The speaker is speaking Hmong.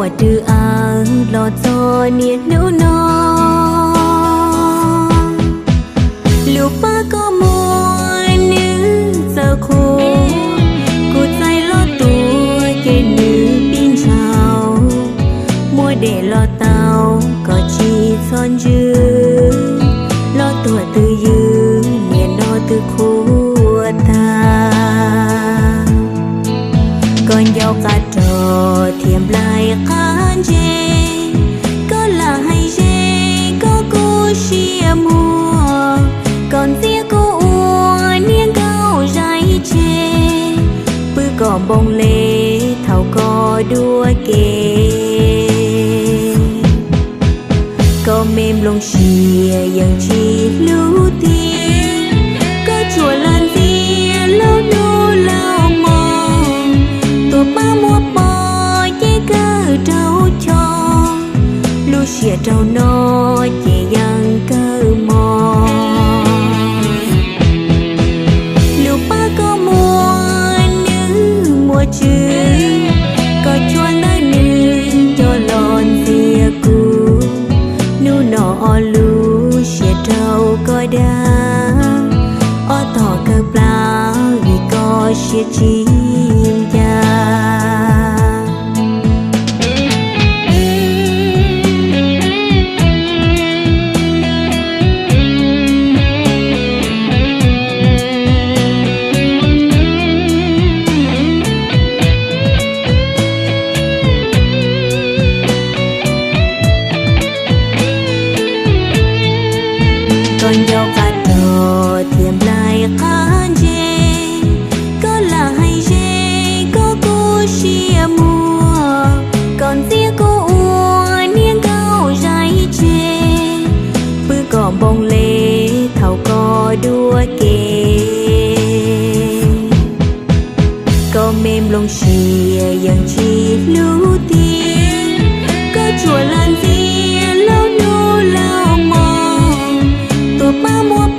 Rwg aw los txog niaj hnub no, lub pab koj muaj nws txawj qhuas, kuv txais los tuaj ces nws pib ntsaus, muab dej los tau kom tsis txhob ntsws, los tuag twb ywm, nim no twb qhuav tag. Koj ncauj qab rog thiab nplaig qab ntse, koj lam hais ze koj kuj siab muag, koj ntxias kuv ua niag nkauj zais tseg, pw kom npoo le thaum koj dua ke. Koj me nplooj siab yeej tsis hlub tiag, koj tsuas lam ntxias laug hnub laug hmo, tus pab muab pov ces kawg raug choj, lub siab rau no ces yeej kawg mos. Lub pab koj muaj nws muaj tswv, koj tshuav ntawm nws coj los ntxias kuv, hnub no ob lub siab rau koj dag, ob tog kawg plab vim koj siab tsis ncaj. Koj ncauj qab rog thiab nplaig qab ntse, koj lam hais ze koj kuj siab muag, koj ntxias kuv ua niag nkauj zais tseg, pw kom npoo le thaum koj dua ke. Koj me nplooj siab yeej tsis hlub tiag, koj tsuas lam ntxias laug hnub laug hmo, tus pab muab